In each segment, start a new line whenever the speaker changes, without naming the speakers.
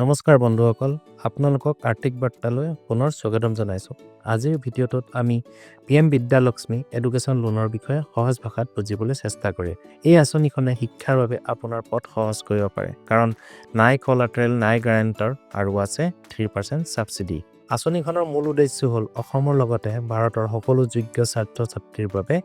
নমস্কাৰ বন্ধুসকল, আপোনালোকক আৰ্থিক বাৰ্তালৈ পুনৰ স্বাগতম জনাইছোঁ। আজিৰ ভিডিঅ'টোত আমি পি এম বিদ্যালক্ষ্মী এডুকেশ্যন লোনৰ বিষয়ে সহজ ভাষাত বুজিবলৈ চেষ্টা কৰিম। এই আঁচনিখনে শিক্ষাৰ বাবে আপোনাৰ পথ সহজ কৰিব পাৰে, কাৰণ নাই কলাট্ৰেল, নাই গ্যাৰেণ্টৰ আৰু আছে 3% ছাবচিডি। আঁচনিখনৰ মূল উদ্দেশ্য হ'ল অসমৰ লগতে ভাৰতৰ সকলো যোগ্য ছাত্ৰ ছাত্ৰীৰ বাবে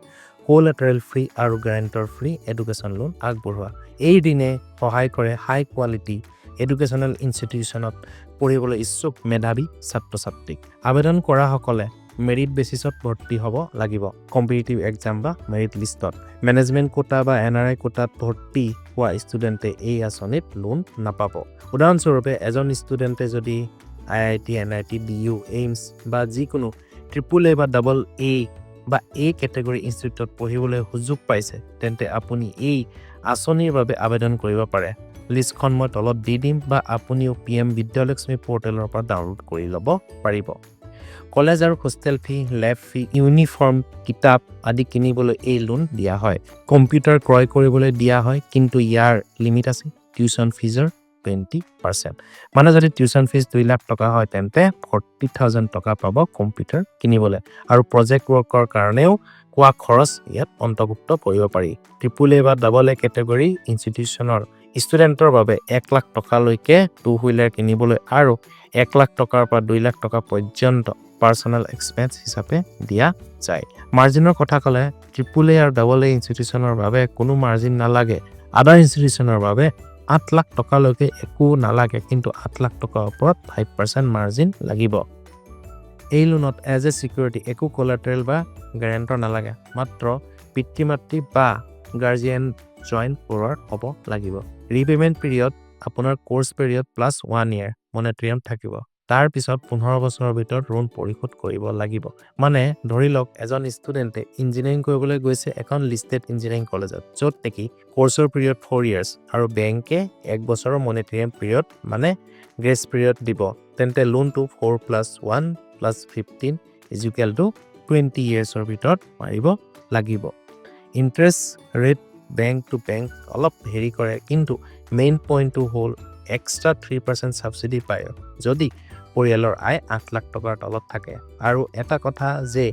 কোলাট্ৰেল ফ্ৰী আৰু গ্যাৰেণ্টৰ ফ্ৰী এডুকেশ্যন লোন আগবঢ়োৱা। এই ঋণে সহায় কৰে হাই কোৱালিটি এডুকেশ্যনেল ইনষ্টিটিউশ্যনত পঢ়িবলৈ ইচ্ছুক মেধাৱী ছাত্ৰ ছাত্ৰীক। আবেদন কৰাসকলে মেৰিট বেচিছত ভৰ্তি হ'ব লাগিব, কম্পিটিটিভ এক্সাম বা মেৰিট লিষ্টত। মেনেজমেণ্ট কোটা বা এনআৰআই কোটাত ভৰ্তি হোৱা ষ্টুডেণ্টে এই আঁচনিত লোন নাপাব। উদাহৰণস্বৰূপে, এজন ষ্টুডেণ্টে যদি আইআইটি, এনআইটি, ডিইউ, এইমছ বা যিকোনো ট্ৰিপুল এ বা ডাবল এ বা এ কেটেগৰী ইনষ্টিটিউটত পঢ়িবলৈ সুযোগ পাইছে, তেন্তে আপুনি এই আঁচনিৰ বাবে আবেদন কৰিব পাৰে। লিষ্টখন মই তলত দি দিম বা আপুনিও পি এম বিদ্যালক্ষ্মী পৰ্টেলৰ পৰা ডাউনলোড কৰি ল'ব পাৰিব। কলেজ আৰু হোষ্টেল ফি, লেব ফি, ইউনিফৰ্ম, কিতাপ আদি কিনিবলৈ এই লোন দিয়া হয়। কম্পিউটাৰ ক্ৰয় কৰিবলৈ দিয়া হয়, কিন্তু ইয়াৰ লিমিট আছে, টিউশ্যন ফিজৰ 20%। মানে যদি টিউশ্যন ফিজ 2 লাখ টকা হয়, তেন্তে 40,000 টকা পাব কম্পিউটাৰ কিনিবলৈ। আৰু প্ৰজেক্ট ৱৰ্কৰ কাৰণেও হোৱা খৰচ ইয়াত অন্তৰ্ভুক্ত কৰিব পাৰি। ট্ৰিপুল এ বা ডাবল এ কেটেগৰী ইনষ্টিটিউশ্যনৰ ষ্টুডেণ্টৰ বাবে 1 লাখ টকালৈকে টু হুইলাৰ কিনিবলৈ আৰু 1 লাখ টকাৰ পৰা 2 লাখ টকা পৰ্যন্ত পাৰ্চনেল এক্সপেন্স হিচাপে দিয়া যায়। মাৰ্জিনৰ কথা ক'লে ট্ৰিপুল এ আৰু ডাবল এ ইনষ্টিটিউশ্যনৰ বাবে কোনো মাৰ্জিন নালাগে। আদাৰ ইনষ্টিটিউশ্যনৰ বাবে 8 লাখ টকালৈকে একো নালাগে, কিন্তু 8 লাখ টকাৰ ওপৰত 5% মাৰ্জিন লাগিব। এই লোনত এজ এ ছিকিউৰিটি একো কলাটেৰেল বা গেৰেণ্টৰ নালাগে, মাত্ৰ পিতৃ মাতৃ বা গাৰ্জিয়ান জইণ্ট বৰোৱাৰ হ'ব লাগিব। ৰিপে'মেণ্ট পিৰিয়ড আপোনাৰ course period plus one year moratorium থাকিব। তাৰ পিছত 15 বছৰৰ ভিতৰত লোন পৰিশোধ কৰিব লাগিব। মানে ধৰি লওক, এজন ষ্টুডেণ্টে ইঞ্জিনিয়াৰিং কৰিবলৈ গৈছে এখন লিষ্টেড ইঞ্জিনিয়াৰিং কলেজত, য'ত নেকি কৰ্চৰ পিৰিয়ড 4 ইয়েৰ্ছ আৰু বেংকে এক বছৰৰ মৰেটৰিয়াম পিৰিয়ড, মানে গ্ৰেছ পিৰিয়ড দিব, তেন্তে লোনটো 4 plus 1 plus 15 is equal to 20 ইয়েৰ্ছৰ ভিতৰত মাৰিব লাগিব। Interest rate bank to bank অলপ ভেৰি কৰে, কিন্তু মেইন পইণ্টটো হ'ল এক্সট্ৰা 3% ছাবচিডি পায় যদি পৰিয়ালৰ আয় 8 লাখ টকাৰ তলত থাকে। আৰু এটা কথা যে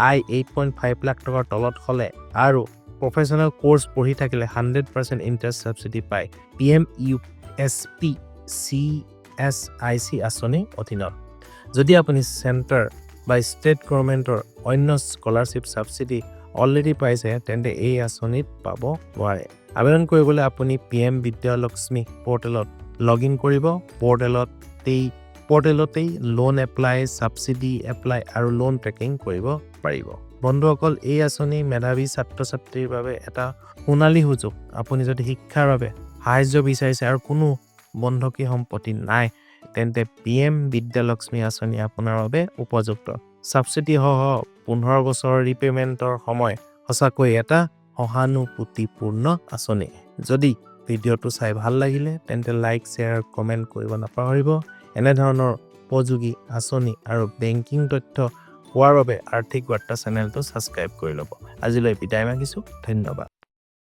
আয় 8.5 লাখ টকাৰ তলত হ'লে আৰু প্ৰফেচনেল কৰ্চ পঢ়ি থাকিলে 100% ইণ্টাৰেষ্ট ছাবচিডি পায় পিএম ইউ এছ পি চিএছআইচি আঁচনিৰ অধীনত। যদি আপুনি চেণ্টাৰ বা ষ্টেট গভৰ্ণমেণ্টৰ অন্য স্কলাৰশ্বিপ ছাবচিডি অলৰেডি পাইছে, তেন্তে এই আঁচনিত পাব নোৱাৰে। আবেদন কৰিবলৈ আপুনি পি এম বিদ্যালক্ষ্মী পৰ্টেলত লগ ইন কৰিব। পৰ্টেলতেই লোন এপ্লাই, ছাবচিডি এপ্লাই আৰু লোন ট্ৰেকিং কৰিব পাৰিব। বন্ধুসকল, এই আঁচনি মেধাৱী ছাত্ৰ ছাত্ৰীৰ বাবে এটা সোণালী সুযোগ। আপুনি যদি শিক্ষাৰ বাবে সাহায্য বিচাৰিছে আৰু কোনো বন্ধকী সম্পত্তি নাই, তেন্তে পি এম বিদ্যালক্ষ্মী আঁচনি আপোনাৰ বাবে উপযুক্ত। ছাবচিডিসহ 15 বছৰৰ ৰিপে'মেণ্টৰ সময় সঁচাকৈ এটা সহানুভূতিপূৰ্ণ আঁচনি। যদি ভিডিঅ'টো চাই ভাল লাগিলে, তেন্তে লাইক, শ্বেয়াৰ, কমেণ্ট কৰিব নাপাহৰিব। এনেধৰণৰ উপযোগী আঁচনি আৰু বেংকিং তথ্য পোৱাৰ বাবে আৰ্থিক বাৰ্তা চেনেলটো ছাবস্ক্ৰাইব কৰি ল'ব। আজিলৈ বিদায় মাগিছোঁ, ধন্যবাদ।